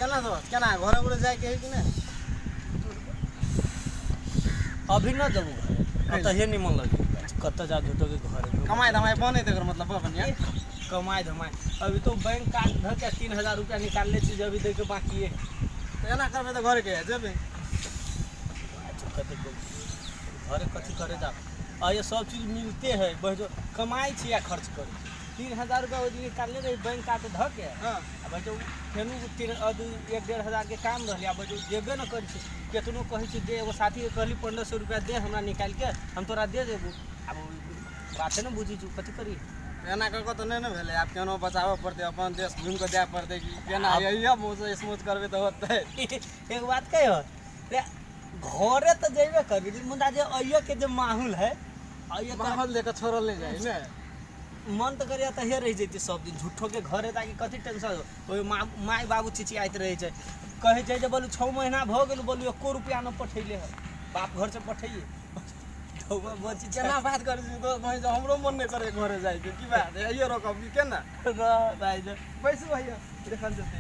केना दोस्त केना घरे उरे जाइके है कि नहि? अभी न जबू घरे, कतहे निमन लगे, कतऽ जा झूठो के घरे। कमाइ धमाइ बनै तऽ एकर मतलब बड़ बढ़िआँ। कमाइ धमाइ अभी तो बैंक कार्ड धर के 3000 रुपया निकालले छी जे अभी दै के बाकी है। तऽ एना करबै तऽ घरे के जेबै। कते घरे कथी करे जा आ ये सब चीज मिलते है, बस जो कमाइ छी आ खर्च करै छी। 3000 रुपया ओहि दिन निकालले रही बैंक कार्ड धऽ के। आ बस जो फेनु तीन दू एक 1500 के काम रहलै, आ बस जो देबे न करै छै। केतनो कहै छै दे, एगो साथीके कहली 1500 रुपया दे हमरा निकालि के, हम तोरा दे देबू। आब बाते ने बुझै छौ, कथी करी? एना कऽ कऽ तऽ नहि ने भेलै। आब केनो बचाबऽ पड़तै, अपन देश घुमि कऽ जाय पड़तै कि केना? यही मौज स्मूथ करबै तऽ होतै। एगो बात कहियो रे, घरे तऽ जेबे करबी, मुदा जे अइयो के जे माहौल है अइयो तऽ माहौल देख कऽ छोड़ल नहि जाइ ने। मन तऽ करैया तहिये रहि जैती सब दिन। झूठो के घरे ताकि कथी टेंशन, ओहि माय बाबू चिचियाइत रहै छै, कहै छै जे बोलू 6 महीना भऽ गेल, बोलू एको रुपया न पठैले है, बाप घर से पठैये। केना बात करै छी दोस्त भाइ, हमरो मन नहि करै घरे जाइके। की बात है, अइयो रोकब की केना? भाइ बैसू भैया, देखल जेतै।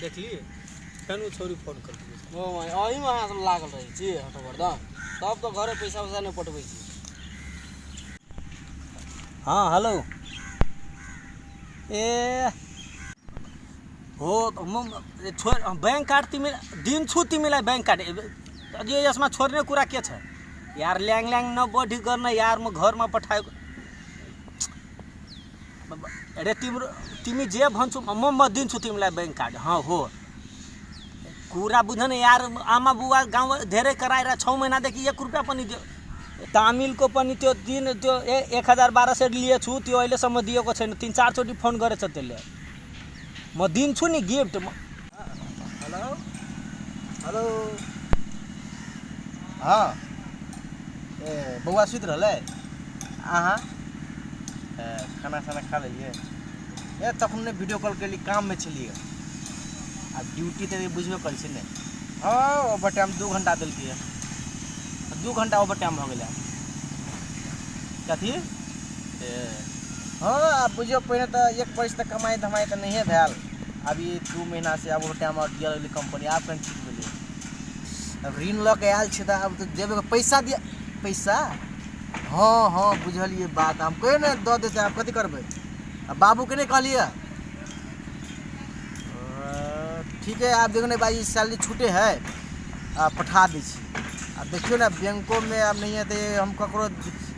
देखली फेर ओ छौरी फोन कर दियै। ओ भाइ, अहीमे अहाँ सब लागल रहै छी हटबरदन, तब तऽ घरे पैसा उसा नहि पठबै छी। हाँ हेलो, ए हो छोड़ बैंक कार्ड तिमी दिन्छु तिमीलाई बैंक कार्ड। यो यसमा छोड्ने कुरा के छ यार? ल्याङ ल्याङ नबढी गर्न यार, म घरमा पठाएको। अरे तिम्रो तिमी जे भन्छौ म दिन्छु तिमीलाई बैंक कार्ड। हाँ हो, कुरा बुझ न यार, आमा बुवा गाउँ धेरै कराएर 6 महिनादेखि 1 रुपियाँ पनि दियो। तामिलको पनि त्यो दिन त्यो 1200 लिएछु, त्यो अहिलेसम्म दिएको छैन। 3-4 चोटि फोन गरेछ त्यसले। म दिन्छु नि गिफ्ट। हेलो हेलो, हाँ ए बौआ सुति रहलै? अहाँ ए, खाना साना खा लेलियै? ए तखन नहि वीडियो कॉल केली, काममे छलियै। आब ड्यूटी तऽ बुझबे करै छी ने। हँ, ओवर टाइम 2 घंटा देलकै, 2 घंटा ओवर टाइम भऽ गेलै। कथी? ए हँ, आब बुझियौ पहिने तऽ एक पैस तऽ कमाइ धमाइ तऽ नहिए भेल, आब ई 2 महीनासँ आब ओवर टाइम आओर दिअ लगलै कम्पनी, आब कनि ठीक भेलै। आब ऋण लऽ कऽ आयल छी तऽ आब तऽ देबै पैसा, दिअ पैसा। हँ हँ, बुझलियै बात, हम कहियो ने दऽ देतै, आब कथी करबै? आ बाबूके नहि कहलियै? ठीक है, आब देखियौ ने भाइ, सैलरी छूटे है आ पठा दै छी। आब देखियौ ने, बैंकोमे आब नहि हेतै, हम ककरो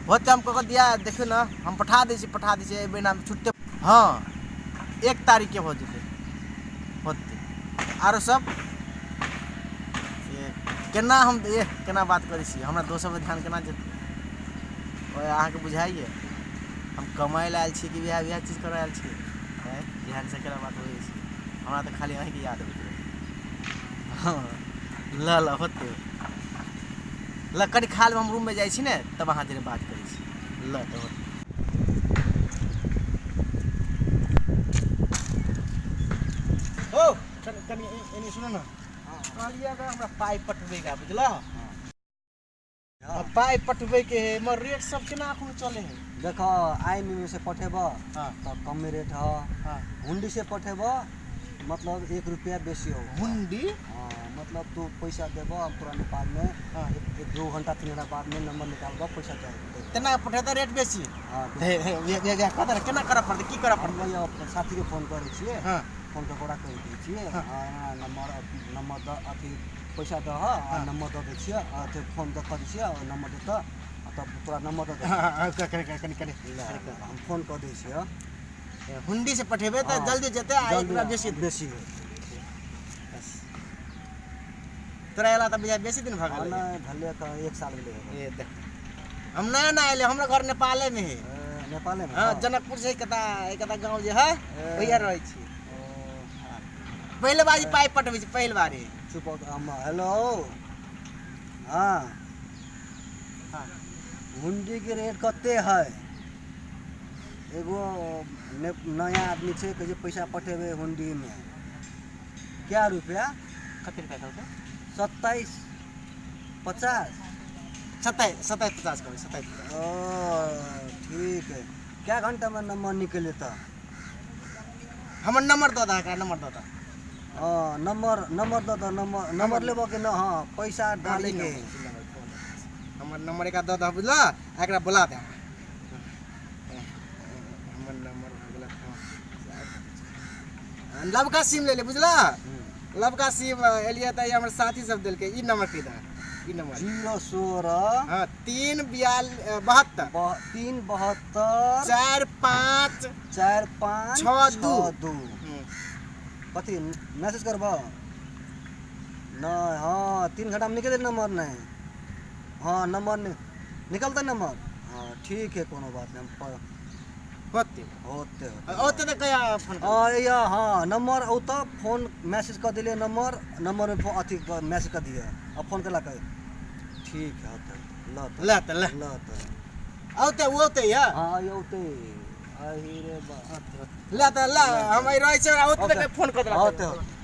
होतै, हम ककरो दिया देखियौ ने, हम पठा दै छी, पठा दै छी एहि महीनामे छुटते। हँ, 1 तारीखके हो जेतै, होतै। आरो सब ए, केना हम ए केना बात करै छी, हमरा दोसरपर ध्यान केना जेतै? ओहि अहाँके बुझाइए हम कमाइ लए आयल छी कि इएह इएह चीज करऽ आयल छी? आँय, ध्यानसँ केना बात होइ छै? हमरा तऽ खाली अहीँके याद अबैत रहै। हँ, ल ल, होतै। ल कनि खा लेब, हम रूममे जाइ छी ने, तब अहाँ जरे बात करै छी। ल तऽ होतै। हो, कनि कनि एने सुनू ने, कहलियै अगर हमरा पाइ पठबैके, बुझलह, पाइ पठबैके है, मगर रेट सब केना एखन चले है? देख, I am से पठेब तऽ कमे रेट ह। हुंडी से पठेब मतलब 1 रुपया बेसी हो। हुंडी? हाँ, मतलब तू पैसा देब पूरा नेपाल में, 1-2 घंटा 3 घंटा बाद में नंबर निकालब, पैसा जाए। तेना पठेतै रेट बेसी? हाँ। कतऽ केना करऽ पड़तै, की करऽ पड़तै? हम साथीके फोन करै छियै। फोन कऽ ओकरा कहि दै छियै, हाँ, नंबर नंबर दऽ, अथी पैसा दह आ नंबर दऽ दै छियै, अथी फोन दऽ करै छियै, नंबर देतऽ तब तोरा नंबर दऽ देतौ। कनि कनि हम फोन कऽ दै छियै। हुंडी से पठेबै तऽ जल्दी जेतै आ 1 रुपया बेसी? बेसी। तोरा अयला तऽ बुझाइ बेसी दिन भऽ गेलै। नहि भेलै तऽ 1 साल भेलै। ए देख, हम नया नया एलियै, हमरा घर नेपालेमे है। नेपालेमे? हँ, जनकपुर से एकता एकता गाँव जे है, ओहिया रहै छी। पहिले बारी पाइ पठबै छी, पहिल बारी। चुप। हम हेलो, हाँ हाँ, हुंडीके रेट कते है? एगो नया आदमी छै, कहै छै पैसा पठेबै हुंडीमे, क्या रुपया? कते रुपया कहलकै? 27.50। 27.50 कहबै, 27.50। ओ ठीक है, क्या घंटामे नंबर निकलि जेतऽ? हमर नंबर दऽ दह, एकरा नंबर दऽ दह। हाँ, नंबर नंबर दऽ दह, नंबर नंबर लेबऽ के न। हाँ, पैसा डाले के। हमर नंबर एकरा दऽ दह, बुझलह? आ एकरा बोला दे। हमर नंबर भऽ गेल। हाँ, लबका सिम ले ले, बुझलह? लबका सिम एलियै तऽ ई हमर साथी सब देलकै। ई नंबर कहि दह, ई नंबर। 0 16। हाँ, 3 72। 3 72। 4 5। 4 5। 6 2। 6 2। कथी मैसेज करबऽ? नहीं, हाँ, 3 घंटामे निकल जेतै नंबर। नहीं, हाँ, नंबर नहीं निकलतै नंबर। हाँ, ठीक है, कोनो बात नहीं, हम होते। होते होते। ओते तऽ कहिया फोन करबै? हाँ, या हाँ, नंबर औतऽ, फोन मैसेज कऽ देलियै नंबर, नंबरमे फोन अथी मैसेज कऽ दिअ आ फोन केला कह। ठीक है, होतै। ल तऽ। ल तऽ ल। ल तऽ। औते, ओ औते या। हाँ, औतै। अही रे बा। ल तऽ ल, हम एहि रहै छियै, ओते तऽ फोन कऽ देला। होते होते।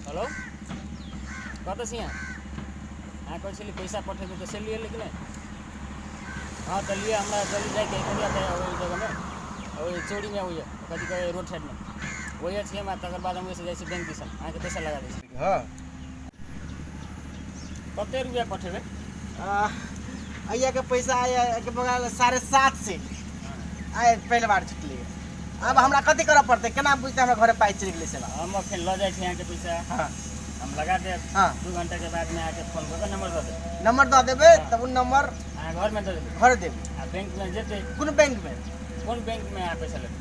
हेलो, कतऽ छी अहाँ? अहाँ कहै छलियै पैसा पठेबै तऽ से लिए कि नहि? हाँ, तऽ लिए, हमरा जल्दी जाइके हइ कनिया तऽ ओहि जगहमे, ओहि चौरीमे होइए, कथी कहै, रोड साइडमे ओहि छी हम। आ तकर बाद हम ओहिसँ जाइ छी बैंक दिसन, अहाँके पैसा लगा दै छी। कते रुपैआ पठेबै? अइया के पैसा आया के बगल 7:30 से आइ पहले बार छुटलियै। आब हमरा कथी करऽ पड़तै? केना बुझतै हमरा घरे पाइ चलि गेलै से बात? हम अखन लऽ जाइ छी अहाँके पैसा। हम लगा देब। 2 घंटाके बादमे अहाँके फोन कऽ कऽ नंबर दऽ देब। नंबर दऽ देबै, तब ओ नंबर अहाँ घरमे दऽ देबै। घर देबै। आ बैंकमे जेतै। कोन बैंकमे? कोन बैंकमे अहाँ पैसा लेबै?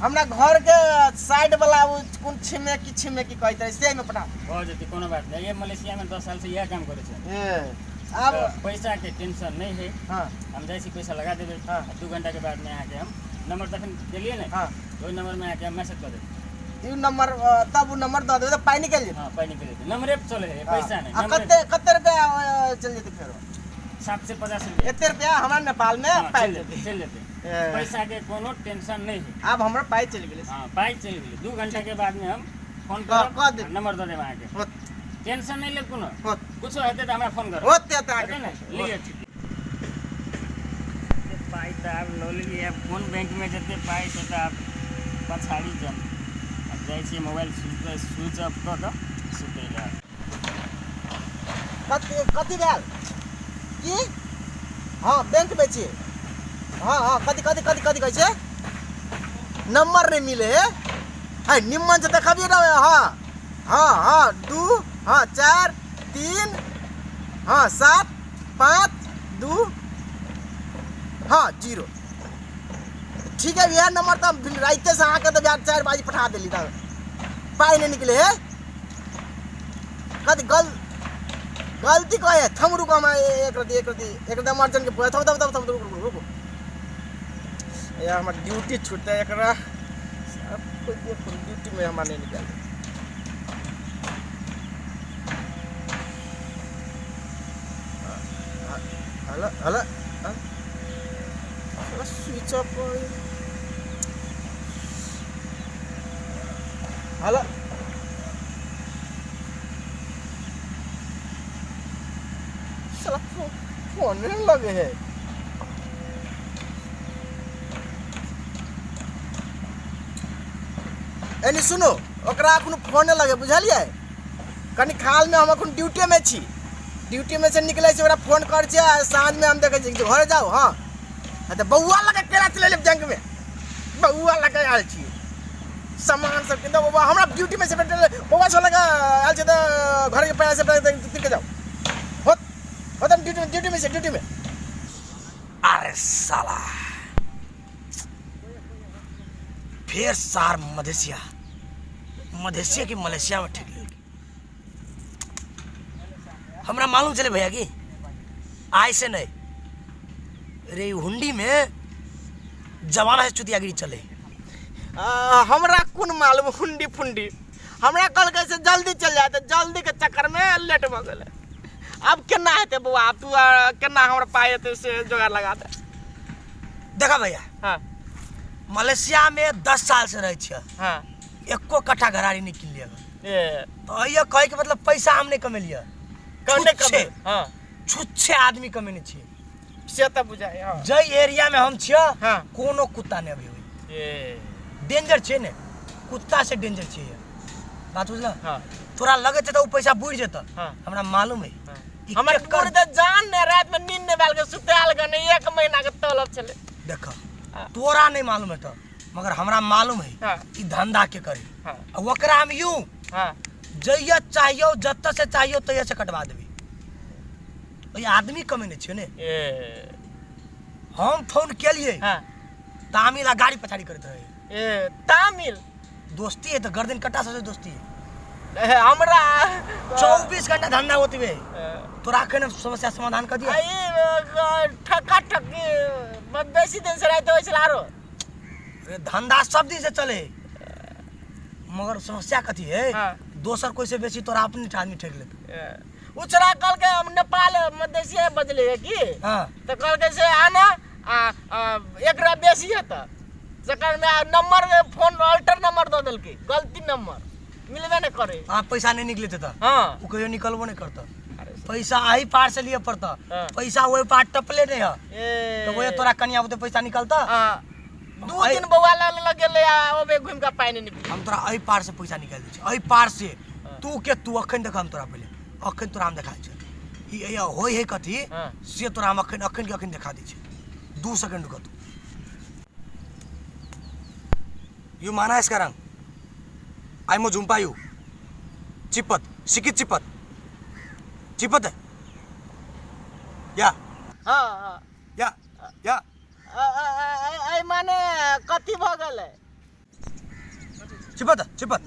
हमरा घरके साइड वाला ओ कोन छिमे की छिमे की कहैत रहै, से मे पठा। भऽ जेतै, कोनो बात नहि। ये मलेशियामे 10 सालसँ इएह काम करै छै। ए, आब तऽ पैसाके टेंशन नहि है। हम जाइ छी, पैसा लगा देबै। आ 2 घंटाके बादमे अहाँके हम नंबर तखन देलियै ने, ओहि नंबरमे अहाँके हम मैसेज कऽ देबै। ई नंबर, तब ओ नंबर दऽ देबै तऽ पाइ निकलि जेतै। हाँ, पाइ निकलि जेतै। नंबरे पर चलै है पैसा, नहि आ नंबरे। कते कते रुपया चलि जेतै फेरो? 750 रुपया। एते रुपया हमरा नेपालमे हाँ, पाइ चलि जेतै? जेतै, चलि जेतै। ए, पैसाके कोनो टेंशन नहि है। आब हमर पाइ चलि गेलै। हाँ, पाइ चलि गेलै। 2 घंटाके बादमे हम फोन कऽ करब देब। आ नंबर दऽ देब अहाँके। होत। टेंशन नहि लेब कोनो। होत। कुछो हेतै तऽ हमरा फोन करब। होते तऽ हेतै ने? लिअ, ठीक पाइ तऽ आब लऽ लेलियै। आब कोन बैंकमे जेतै पाइ से तऽ आब पछाड़ी जम। आब जाइ छियै, मोबाइल स्विच स्विच ऑफ कऽ कऽ सुतै लए। कथी कथी भेल की? हाँ, बैंक में छियै। हाँ हाँ, कथी कथी कथी कथी कहै छै? नंबर नहि मिले है? है, निम्मन से देखबियै ने। हाँ हाँ हाँ, 2, हाँ, 4, 3, हाँ, 7, 5, 2, हाँ, 0। ठीक है, इएह नंबर तऽ हम राइते से अहाँके तऽ 4 बजे पठा देली, तऽ पाइ नहि निकले है। कथी गलती कहे? थम, रुको, हम एक रति एक रति एक रति अर्जेंट के। थम थम थम थम, रुको रुको रुको। यार, हमर ड्यूटी छूटते एकरा सब कोई देखो, ड्यूटी में हमरा नहीं निकाल। Hello hello, switch off. Hello, साला फोन नहीं लगे है। एनी सुनू, ओकरा एखन फोन नहि लगे, बुझलियै? कनि खालमे हम एखन ड्यूटीमे छी। ड्यूटीमे से निकलै छी, ओकरा फोन करै छियै आ साँझमे हम देखै छी। घरे जाउ। हाँ, तऽ बौआ लगे केना चलि एलियै बैंकमे? बौआ लगे आयल छी सामान सबके तऽ बौआ हमरा ड्यूटीमे से भेटल। बौआ सब लगे आयल छै तऽ घरके पैसा से तीर के जाउ। होत होत, हम ड्यूटीमे ड्यूटीमे छै, ड्यूटीमे। अरे साला, फिर सार मधेसिया, मधेसिया की मलेशिया में ठेक लेलकै। हमरा मालूम चले भैया की आय से नहीं रे, ई हुंडी में जमाना से चुतियागिरी चले। हमरा कोन मालूम हुंडी फुंडी? हमरा कहलकै से जल्दी चल जाए, तऽ जल्दी के चक्कर में लेट भऽ गेलै। आब केना हेतै बौआ? आब तू केना हमरा पाइ हेतै से जोगाड़ लगा दे। देखा भैया, मलेशिया में 10 साल से रहे छियै, एको कट्ठा घरारी नहीं किन लिया। ए तऽ अइया कहै के मतलब पैसा हम नहि कमेलियै। कने छुच्छे। कमे हाँ। छुच्छे आदमी कमेने छियै। से तऽ बुझाइ हाँ। जै एरिया में हम छियै हाँ। कोनो कुत्ता नहि अबै होइ। ए डेंजर छै ने, कुत्ता से डेंजर छै ये। बात बुझल? हाँ। तोरा लगै छै तऽ ओ पैसा बुड़ि जेतऽ। हाँ। हमरा मालूम है। हाँ। ई हमर केकर बुढ़ तऽ जान ने राति में नींद नहि भेल के सुतायल गने एक महीना के तलब छलै। देख हाँ। तोरा नहीं मालूम है तो, मगर हमरा मालूम है। हाँ। ई धंधा के करे। हाँ। आ ओकरा हम यूं हाँ। जइया चाहियो जतऽ से चाहियो तइया से कटवा देबै। ओहि आदमी कमेने छियै ने। ए हम फोन केलियै। हाँ। तामिल आ गाड़ी पछाड़ी करैत रहे। ए तामिल दोस्ती है तो गर्दन कट्टा से दोस्ती है। ए, हमरा 24 घंटा धंधा होतबे। ए, तोरा अखन हम समस्या समाधान कर दिया। आ ई, ठका ठकी बेसी दिन से राति होइ छल आरो। अरे धंधा सब दिन से चले, मगर समस्या कथी है? हाँ। दोसर कोई से बेसी तोरा अपने आदमी ठेक लेते। ए, उछरा कहलकै हम नेपाल मधेसिया बजले है की? हाँ। तो कहलकै से आना, आ, एकरा बेसी है तऽ जकर में नंबर फोन अल्टर नंबर दऽ देलकै, गलती नंबर मिलबे नहीं करे। आ पैसा नहीं निकले तऽ। हाँ। ओ कहियो निकलबो नहीं करता। पैसा आही पार से लिए पड़ता। हाँ। पैसा ओहि पार टपले नहीं है। ए। तो वही तोरा कनिया बुते पैसा निकलता। हाँ। दू अइ- दिन बौआ लग लग गेलै आ ओबे घुमि कऽ पानि निकलि। हम तोरा एहि पार से पैसा निकालि दै छियौ, एहि पार से। हाँ। तू के तू अखन देख, हम तोरा पहिले अखन तोरा हम देखा दै छियौ। ई एहिया होइ है कथी? हाँ। से तोरा हम अखन अखन के अखन देखा दै छियौ। 2 सेकंड रुक तू। You माना sekarang? I mau jumpa you. Cepat, sikit cepat. Cepat deh. Ya. हाँ, हाँ। Ya, ya. एहि माने कथी भऽ गेलै? Cepat, cepat.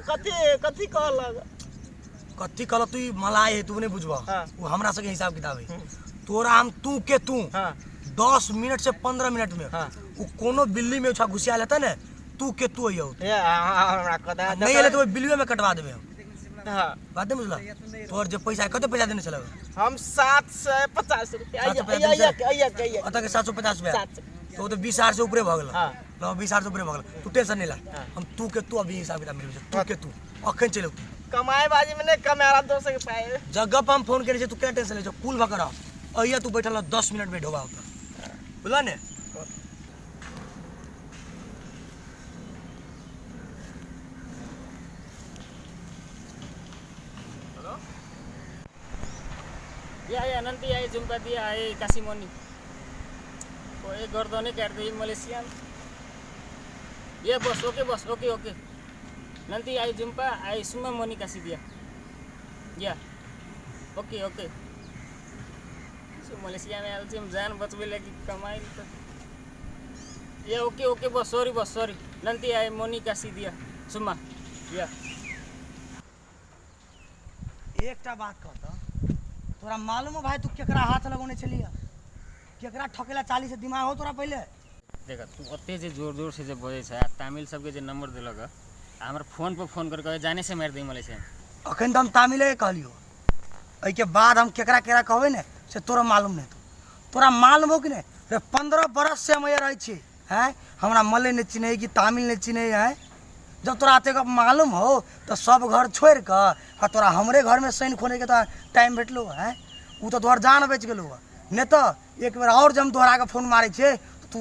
कथी, कथी कहलक? कथी कहलक तू ई मलाइ है, तू नहीं बुझबह। हाँ। वो हमरा सबके हिसाब किताब है। तोरा हम तू के तू हाँ। 10 मिनट से 15 मिनट में हाँ। वो कोनो बिल्ली में उछा घुसिया लेता ने, तू के तू अइयौ। ए, हाँ, हाँ, हमरा कदा नहीं एले तो ओहि बिल्लीवे में कटवा देबै हम। हाँ। बात नहीं बुझलक? तोहर जे पैसा है, कते पैसा देने छलौ? हम 750 रुपया। सात सौ अइया, पचास अइया, रुपया? अइया, अइया। अतः के 750 रुपया? सात सौ। तो वो तो 20,000 से ऊपरे भऽ गेल। हाँ। लो, 20,000 से ऊपरे भऽ गेल। तू टेंशन नहीं ला। हाँ। हम तू के तू अभी हिसाब किताब मिलबै छौ। तू के तू अखन चलि औतै। कमाए बाजी में नहीं कमाए दोसर के पाए। जगह पर हम फोन केने छियै, तू केना टेंशन लै छौ? कुल भऽ कऽ रह। अइया तू बैठल रह, 10 मिनट में ढोबा औतौ। बुझलऽ ने? Ya, ya, nanti ya jumpa dia, eh, kasih money. Oh, gordone कर दे Malaysian. Ya bos, oke bos, oke oke. Nanti ayo jumpa, ayo semua money kasih dia. Ya, oke oke. So, Malaysia में आल जान बचबे लगी कमाई तो। Ya oke oke bos, sorry bos, sorry. Nanti ayo money kasih dia semua. Ya. एकटा बात कहता, तोरा मालूम हो भाई तू केकरा हाथ लगौने छलियै? केकरा ठकेला चाली से दिमाग हो तोरा पहिले? देख तू ओते जे जोर जोर से जे बजै छै आ तामिल सबके जे नंबर देलक आ हमर फोन पर फोन करके जाने से मारि दै मलेशिया। अखन तऽ हम तामिले कहलियो, एहिके बाद हम केकरा केकरा कहबै ने से तोरा मालूम नहीं। तोरा मालूम हो कि नहीं? रे 15 बरस से हम यहाँ रहै छी हैं, हमरा मलय नहीं चिन्है कि तामिल नहीं चिन्है हैं। जब तोरा एतेक मालूम हो तो सब घर छोड़ि कऽ आ तोरा हमरे घरमे सैन खोलैके तोरा टाइम भेटलो हैं, उ तऽ तोहर जान बचि गेलौ हँ। नहि तऽ एक बेर आओर जे हम तोहरा के फोन मारै छियै तऽ तू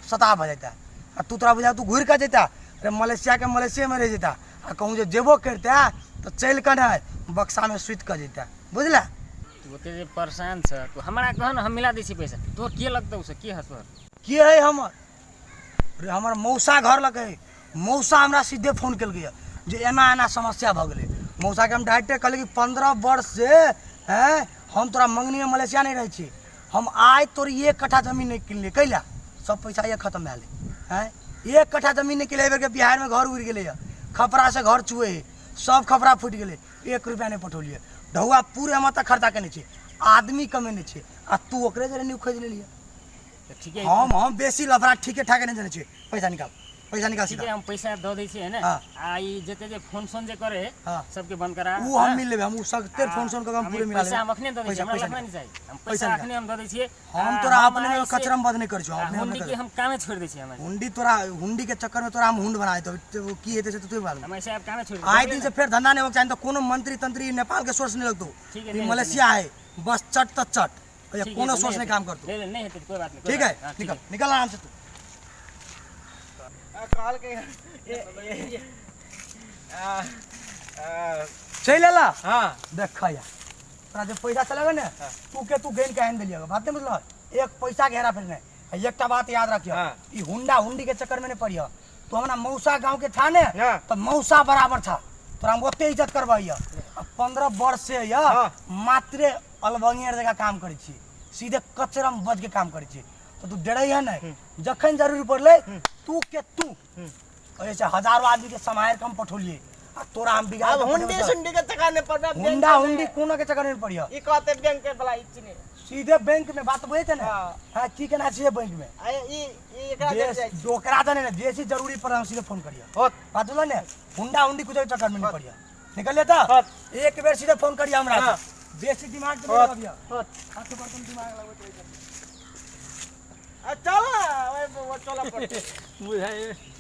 सता भऽ जैता आ तू तोरा बुझा तू घुरि कऽ जैता। अरे मलेशियाके मलेशियेमे रहि जैता आ कहूँ जे जेबो करिता तऽ चलि कऽ नहि बक्सामे सुति कऽ जैता, बुझले? तू ओते जे परेशान छ तू हमरा कह न, हम मिला दै छी पैसा। तोहर के लगतौ से के हस तोहर? के है हमर? रे हमर मौसा घर लग है। मौसा हमरा सीधे फोन केलकै जे एना एना समस्या भऽ गेलै। मौसाके हम डायरेक्टे कहलियै कि 15 वर्ष से हैं हम तोरा मंगनीमे मलेशिया नहीं रहै छी, हम आइ तोर 1 कट्ठा जमीन नहीं किनलियै। कैला? सब पैसा ये खत्म भए गेलै हैं, 1 कट्ठा जमीन नहीं किनलियै। एहि बेरके बिहारमे घर उड़ि गेलैए, खपरासँ घर चुए है, सब खपरा फुटि गेलै, 1 रुपया नहीं पठौलियै। ढौआ पूरे हम एतऽ खर्चा केने छी, आदमी कमेने छी आ तू ओकरे जरे न्यू खोजि लेलियै। तऽ ठीके हम बेसी लफड़ा ठीके ठाके नहीं जनै छी। पैसा निकाल। पैसा निकाल ठीक सीधा। है, हम पैसा दऽ दै छियै, है ने? हाँ। आ ई जते जे फोन सोन जे करे हाँ। सबके बंद करा। ऊ हम हाँ? मिल लेबै, हम ऊ सगते फोन सोन कऽ के हम आ, पूरे मिला पैसा लेबै। हम अखने दऽ दै छियै, पैसा- हमरा पैसा लखना निकाल। नहीं चाही। हम पैसा पैसा निकाल। अखने हम दऽ दै छियै। हम आ, तोरा अपने में आइ से- कचरम बद नहीं करै छौ, आ, अपने हम हुंडी नहीं के करै। हम कामे छोड़ि दै छियै। हम हुंडी तोरा हुंडी के चक्कर में तोरा हम हुंड बना देतौ, की हेतै से तो तू मालूम। हम ऐसे आब कामे छोड़ि आए दिन से फेर धंधा नहीं होके चाही तो कोनो मंत्री तंत्री नेपाल के सोर्स नहीं लगतो। ठीक है, ई नहीं मलेशिया है, बस चट त चट। भैया, ठीक है, कोनो तो सोर्स नहीं हेतै। काम करतो। नहीं नहीं हेतै, कोई बात नहीं, कोई ठीक बात है, नहीं। हाँ, ठीक निकल है। निकल आराम से तू। कहल के चलि अला। हाँ। देख यार, तोरा जे पैसा चलेगा ने, तू के तू गेन के आनि देलियै, बात नहीं बुझल? एक पैसा के हेरा फेर नहीं। आ एकटा बात याद रखियो, हाँ। ई हुंडा हुंडी के चक्कर में नहीं पड़ियो। तू हमरा मौसा गांव के था ने, हाँ। तो मौसा बराबर था, तोरा हम ओते इज्जत करबै। 15 वर्ष से य हाँ। मात्रे अलबंगियर जगह काम करै छी, सीधे कचरम बज के काम करै छी, तो तू डरै है नहीं। जखन जरूरी पड़लै तू के तू ऐसे हजारों आदमी के समायर कम पठौलिए आ तोरा हम बिगाड़ अब के हुंडी पठेबै तऽ- सुंडी के चक्कर में पड़ना। हुंडा हुंडी कोनो के चक्कर में पड़ियो। ई कहते बैंक के वाला ई चीनी। सीधे बैंक में बात बुझे ने। हाँ। हाँ, की केना छियै बैंक में? आ ई ई एकरा देल जाइ जे ओकरा जाने ने, बेसी जरूरी पर हम सीधे फोन करियो। होत। बात बुझल ने? हुंडा हुंडी कुछ के चक्कर में नहीं पड़ियो। निकलिए तो होत। एक बेर सीधे फोन करियो हमरा। हाँ। बेसी दिमाग के नहीं होत। लगबियो। होत। हाथ बर्तन दिमाग लगबैत रहै छै। आ चल, ओए चल पड़तै। बुझाइ।